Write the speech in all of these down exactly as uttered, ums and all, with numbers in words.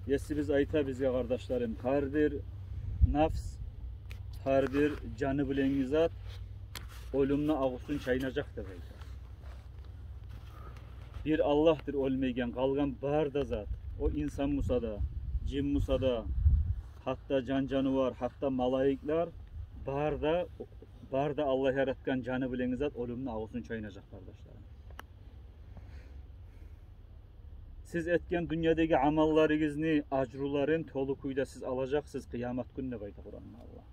Есибиз айта бизге, къардашларым, гьар бир нафс, гьар бир жаны булангъы зат оьлюмню агъусун чайнажакъ деп айта. Бир Аллагьдыр оьлмейген, къалгъан бары да зат, о инсан буса да, жин буса да, гьатта жан-жанывар, гьатта малайиклер, бары да, бары да Аллагь яратгъан жаны булангъы зат оьлюмню агъусун чайнажакъ, къардашларым. Сиз этген дюньядагъы амалларыгъызны ажруларын толу кюйде сиз алажакъсыз къыямат гюн деп айта Къуранда Аллагь.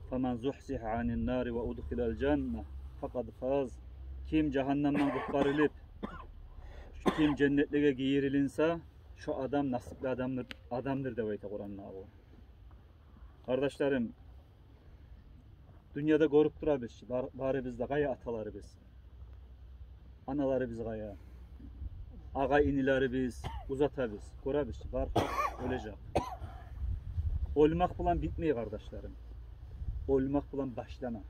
«Фаман зухзиха анин нари ва удхилал жанна факъад фаз». Ким жагьаннамдан къутгъарылып, ким женнетлеге гийирилинсе, шо адам насипли адамдыр, адамдыр деп айта Къуранда Аллагь. Къардашларым, дюньяда гёрюп турабыз чы, бар-, барыбыз да, къайда аталарыбыз, аналарыбыз къайда, агъа-инилерибиз, узатабыз, гёребиз чы, бары да оьлежек. Оьлмек булан битмей, къардашларым. Оьлмек булан башлана.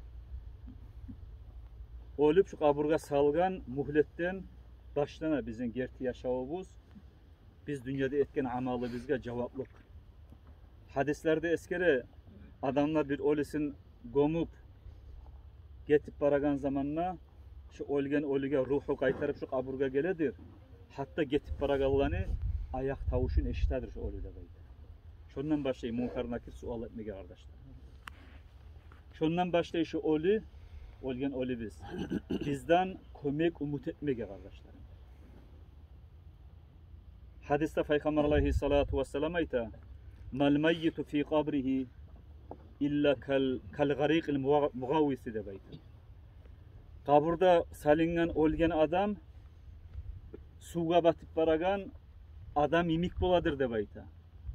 Оьлюп, шу къабургъа салгъан мюгьлетден башлана бизин герти яшавубуз. Биз дюньяда этген амалыбызгъа жаваплыкъ. Гьадислерде эсгере, адамлар бир оьлюсюн гёмюп гетип барагъан заманда, шу оьлген оьлюге ругьу къайтарып шу къабургъа геледир. Гьатта гетип барагъанланы аякъ тавушун эшитедир шу оьлю деп айта. Шондан башлай Мункар-Накир суал этмеге, къардашлар. Шондан башлай шу оьлю, оьлген оьлюбюз, бизден кёмек умут этмеге, къардашларым. Гьадисде Пайхаммар алайгьиссалату вассалам айта: «Мал маййиту фи къабригьи илла кал, кал гъарикъил мугъа-, мугъаввиси», – деп айта. Къабурда салынгъан оьлген адам сувгъа батып барагъан адам йимик боладыр деп айта.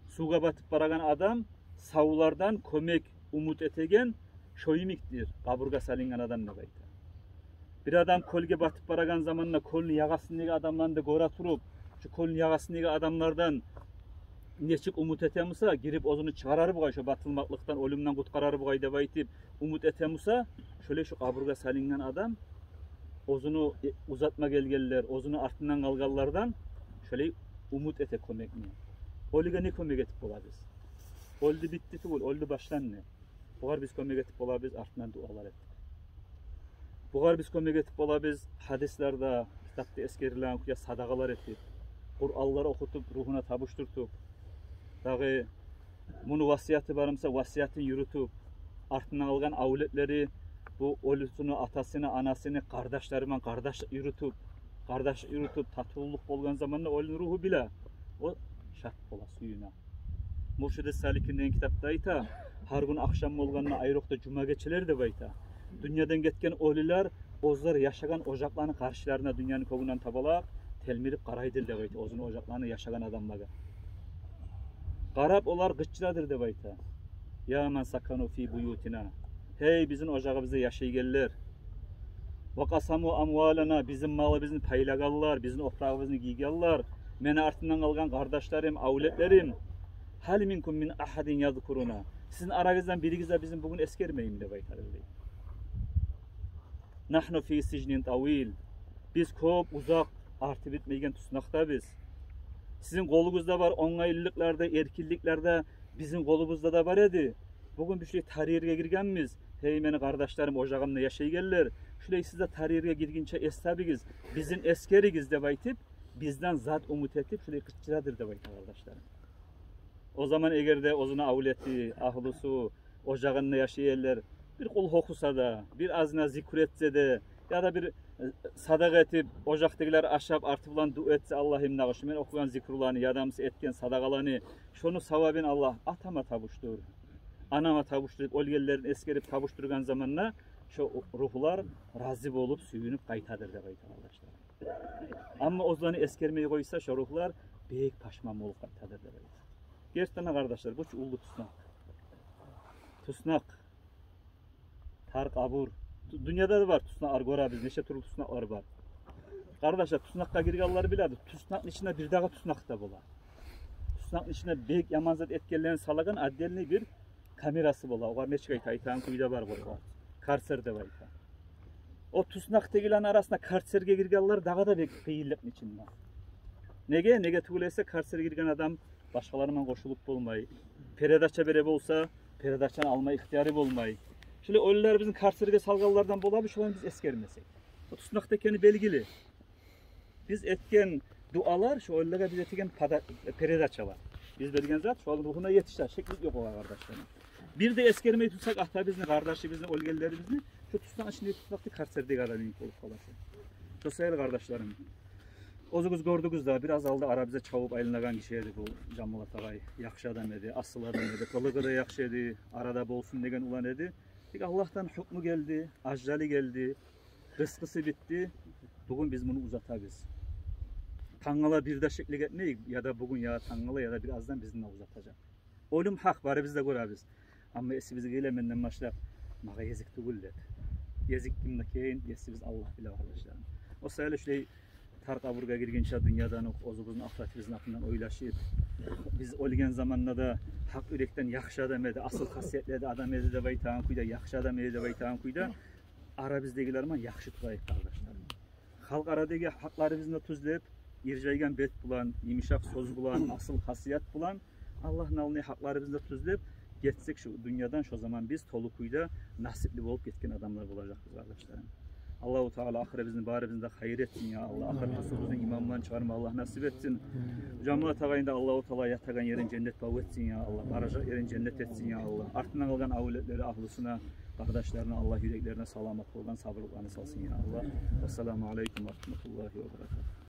Сувгъа батып барагъан адам савлардан кёмек умут этеген шо йимикдир къабургъа салынгъан адам деп айта. Бир адам кёлге батып барагъан заманда кёлню ягъасындагъы адамланы да гёре туруп, шо кёлню ягъасындагъы адамлардан нечик умут эте буса, гирип оьзюню чыгъарар бугъай, шо батылмакълыкъдан, оьлюмден къутгъарар бугъай деп айтып умут эте буса, шолай шо къабургъа салынгъан адам оьзюню, э, узатма гелгенлер, оьзюню артындан къалгъанлардан шолай умут эте кёмекни. Оьлюге не кёмек этип болабыз? Оьлдю, битди тюгюл, оьлдю, башланды. Бугъар биз кёмек этип болабыз артындан дуалар этип. Бугъар биз кёмек этип болабыз гьадислерде, китапда эсгерилген кюйде садагъалар этип, Къуранлар охутуп, ругьуна табушдуртуп, дагъы муну васияты бар буса, васиятын юрютюп, артындан къалгъан авлетлери бу оьлюсюню атасыны, анасыны, къардашлары булан къардашлыкъ юрютюп, къардашлыкъ юрютюп, татывлукъ болгъан заманда оьлюню ругьу биле, о шат бола, сююне. «Муршиди саликин» деген китапда айта, гьар гюн ахшам болгъанда, айрокъда жума гечелер деп айта, дюньядан гетген оьлюлер оьзлер яшагъан ожакъланы къаршыларына, дюньяны кёгюнден табалап, телмирип къарайдыр деп айта оьзюню ожакъларына, яшагъан адамлагъа. Къарап, олар къычырадыр деп айта: «Я ман сакану фи буютина, гьей, бизин ожагъыбызда яшайгъанлар, ва къасаму амвалана, бизин малыбызны пайлагъанлар, бизин опурагъыбызны гийгенлер, мени артымдан къалгъан къардашларым, авлетлерим, гьал минкум мин агьадин язкуруна, сизин арагъыздан биригиз де бизин бугюн эсгермейми?» – деп айтар эди. «Нагьну фи сижнин тавил, биз кёп узакъ, арты битмейген туснакъдабыз. Сизин къолугъузда бар онгайлылыкълар да, эркинликлер де бизин къолубузда да бар эди. Бугюн биз шулай тар ерге гиргенбиз. Гьей, мени къардашларым, ожагъымда яшайгъанлар, шулай сиз де тар ерге гиргинче эс табыгъыз, бизин эсгеригиз», – деп айтып, бизден зат умут этип, шулай къычырадыр деп айта, къардашларым. О заман эгер де оьзюню авлети, агьлюсю, ожагъында яшайгъанлар бир къулгьу охуса да, бир азына зикру этсе де, яда бир, э, садагъа этип, ожакъдагъылар ашап, арты булан дуа этсе: «Аллагьым, дагъы шу мен охугъан зикруланы, яда буса этген садагъаланы, шону савабын, Аллагь, атама табушдур, анама табушдур», – деп, оьлгенлерин эсгерип табушдургъан заманда, шо ругьлар рази болуп, сююнюп къайтадыр деп айта, къардашлар. Амма оьзлени эсгермей къойса, шо ругьлар бек пашман болуп къайтадыр деп айта. Гертиден де, къардашлар, бу чу уллу туснакъ. Туснакъ. Тар къабур. Ду-, дюньяда да бар туснакълар, гёребиз, нече тюрлю туснакълар бар. Къардашлар, туснакъгъа гиргенлер биледи, туснакъны ичинде бир дагъы туснакъ да бола. Туснакъны ичинде бек яман зат этгенлени салагъан отдельный бир камерасы бола. Огъар нечик айта, айтагъан кюйде бар болгъан. Карцер деп айта. О туснакъдагъыланы арасында карцерге гиргенлер дагъы да бек къыйынлыкъны ичинде. Неге? Неге тюгюл эсе, карцерге гирген адам башгъалар булан къошулуп болмай. Передача бере болса, передачаны алма ихтияры болмай. Шолай оьлюлерибизни карцерге салгъанлардан болабыз, шоланы биз эсгермесек. О туснакъда экени белгили. Биз этген дуалар, шо оьлюлеге биз этген пада-, передачалар. Биз берген зат шоланы ругьуна етише, шеклик ёкъ огъар, къардашларым. Бир де эсгермей турсакъ атабызны, къардашыбызны, оьлгенлерибизни, шо туснакъны ичинде туснакъда карцердеги адам йимик болуп къалар. Шо саялы, къардашларым, оьзюгюз гёрдюгюз де, бираз алда арабызгъа чабып айланагъан гиши эди бу Жамалат агъай. Яхшы адам эди, асыл адам эди, къылыгъы да яхшы эди, арада болсун деген улан эди. Тек Аллагьдан гьукму гелди, ажжалы гелди, рызкъысы битди. Бугюн биз муну узатабыз. Тангала бир де шеклик этмейик, яда бугюн, яда тангала, яда бир аздан бизин де узатажакъ. Оьлюм гьакъ, барыбыз да гёребиз. Амма эсибизге геле менден башлап, магъа език тюгюл деп. Език кимге экен, есибиз Аллагь биле, къардашларым. О саялы шулай тар къабургъа гиргинче дюньядан окъ, оьзюбюзню ахыратыбызны гьакъындан ойлашып, биз оьлген заманда да гьакъ юрекден яхшы адам эди, асыл хасиятли адам эди деп айтагъан кюйде, яхшы адам эди деп айтагъан кюйде, арабыздагъылар булан яхшы турайыкъ, къардашларым. Халкъ арадагъы гьакъларыбызны да тюзлеп, иржайгъан бет булан, йымышакъ сёз булан, асыл хасият булан, Аллагьны алдында гьакъларыбызны да тюзлеп гетсек шу дюньядан, шо заман биз толу кюйде насипли болуп гетген адамлар болажакъбыз, къардашларым. Аллагьу Таала ахырыбызны, барыбызны да хайыр этсин, я Аллагь. Ахыр тюсюбюзню иман булан чыгъарма Аллагь насип этсин. Жамалат агъайны да Аллагьу Таала ятагъан ерин женнет баву этсин, я Аллагь. Баражакъ ерин женнет этсин, я Аллагь. Артындан къалгъан авлетлери, агьлюсюне, къардашларына Аллагь юреклерине саламат болгъан, сабурлукъланы салсын, я Аллагь. Вассаламу алейкум ва рагьматуллагьи ва баракатугь.